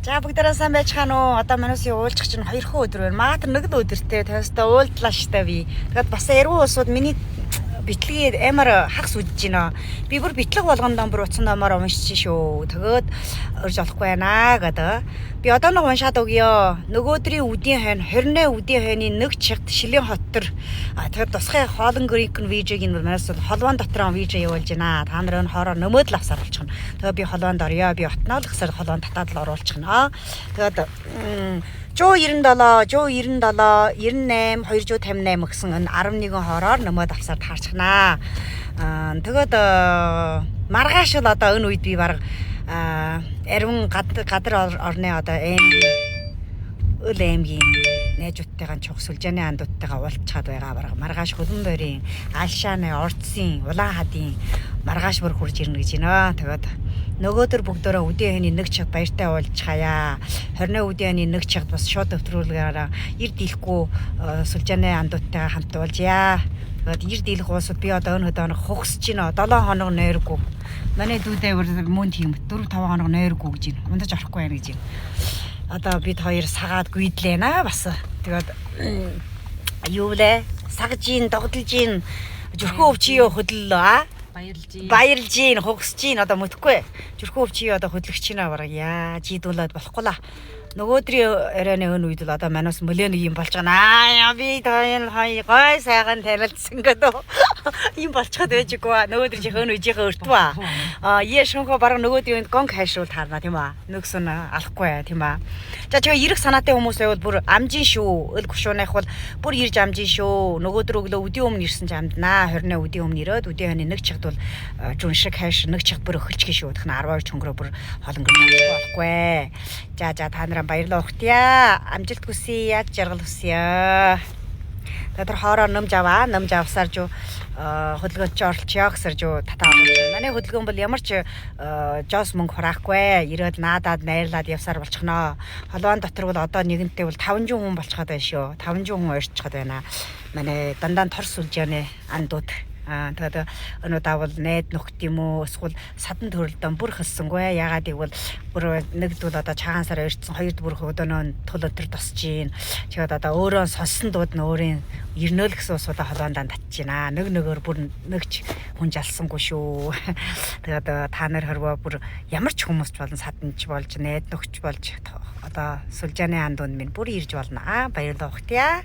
За, бүгдээрээ сайн байцгаана уу? Одоо манайсын уулзах чинь 2 өдөр байна. Магадгүй нэг л өдөртэй тойстой уулзлаа штэ би. Тэгээд бас эргүү улсууд миний битлэгийг амар хагас үдэж байна. Би бүр битлэг болгондоо бүр утсан номоор уншиж шүү. Тэгээд урьж болохгүй байна гэдэг. Би одоо нэг уншаад өгье. Нөгөөдрийн үдийн хойно 28 үдийн хойны нэг чигт Шилийн хот төр тэгээд тусгай хоолон гринкэн вижиг энэ манайс бол холбоон дотор вижа явуулж байна. Та нар энэ хоороо нөмөөд л авсаар болчихно. Тэгээд би холбоонд орё. Би отноо л гэсээр холбоон татаад л оруулчихно. Тэгээд 197, 197, 98, 258 гэсэн энэ 11 хоороор нөмөөд авсаар таарчихнаа. Тэгээд маргааш л одоо энэ үед би баг ариун гадар орны одоо аймгийн Өл аймгийн найзуудтайгаа чух сүлжээний андуудтайгаа уулзчаад байгаа бараг маргааш Хөлбөмбөрийн Алшааны Ордсын Улаан хадын маргааш бүр хурж ирнэ гэж байна. Тэгээд нөгөөдөр бүгдөө үдийн хойны нэг чиг баяртай уулзхаяа. 28 үдийн хойны нэг чигт бас шууд өвтрүүлгээр ир дийлэхгүй сүлжээний андуудтайгаа хамт уулзъя. Тэгээд ир дийлэх уусууд би одоо энэ хөдөө хөгсөж байна. 7 хоног нойргүй. Манай дүүдээ бүр мөн тийм 4 5 хоног нойргүй гэж байна. Ундаж орохгүй байна гэж байна. Одоо бид хоёр сагаад гүйдлээ наа бас. Тэгээд юу лээ? Сагж ийн, догдолж ийн, зүрхөө өвчиё хөдлөлөө а? Баярлж ийн. Баярлж ийн, хогсож ийн одоо мэдхгүй. Зүрхөө өвчиё одоо хөдлөгч байна бараг яа, жидүүлээд болохгүй ла. Нөгөөдрийн оройн өн үед л одоо манус мөлөө нэг юм болж байгаа. Аа яа, би тань хай гой сайхан танилцсан гэдэг. Юм болчиход байж гоо. Нөгөөдөр чих өн үеийнхээ өртөө. Аа е шөнхөө бараг нөгөөдрийн гонг хайшруул таарна тийм аа. Нөгсөн алахгүй тийм аа. За, тэгээ ирэх санаатай хүмүүс байвал бүр амжин шүү. Өл гушууных бол бүр ирж амжин шүү. Нөгөөдөр өглөө үдийн өмнө ирсэн ч амднаа. 28 үдийн өмнө ирээд үдийн хойны нэг чигт бол жүн шиг хайш нэг чигт бүр өхөлчих шүү. Тэгнэ 12 чөнгөрөө бүр холонгор болохгүй. За, та нараа баярлалаа ухтъя. Амжилт хүсье, яд жаргал хүсье. Тэгээд тэр хоороо нөмж аваа, нөмж авсаар жуу хөдөлгөөн чи оролцъё гэсэр жуу татаа оруулчихна. Манай хөдөлгөөн бол ямар ч жоос мөнгө хураахгүй. Ирээд наадаад найрлаад явсаар болчихноо. Холбоон дотор бол одоо нэгэнтээ бол 500 хүн болчиход байна шүү. 500 хүн ойрчход байна. Манай дандаа тор сүлжээний андууд. Тэгээд энэ удаа бол найд нөхд юм уу эсвэл садан төрөлдөн бүр хөлсөнгөө. Ягаад гэвэл бүр нэгд бол одоо чагаан сар ойрцсон, хоёрд бүр хөдөнөө төл өтөр тосч гин. Тэгээд одоо өөрөө сонссон дууд нь өөрийн ернөөл гэсэн усудаа холоондаа татж байна. Нэг нөгөөр бүр нэгч хүн жалсангүй шүү. Тэгээд та нар хорвоо бүр ямар ч хүмүүс ч болон саданч болж, найд нөхч болж, одоо сүлжээний андууд минь бүр ирж болно. Аа, баярлалаа ухтъя.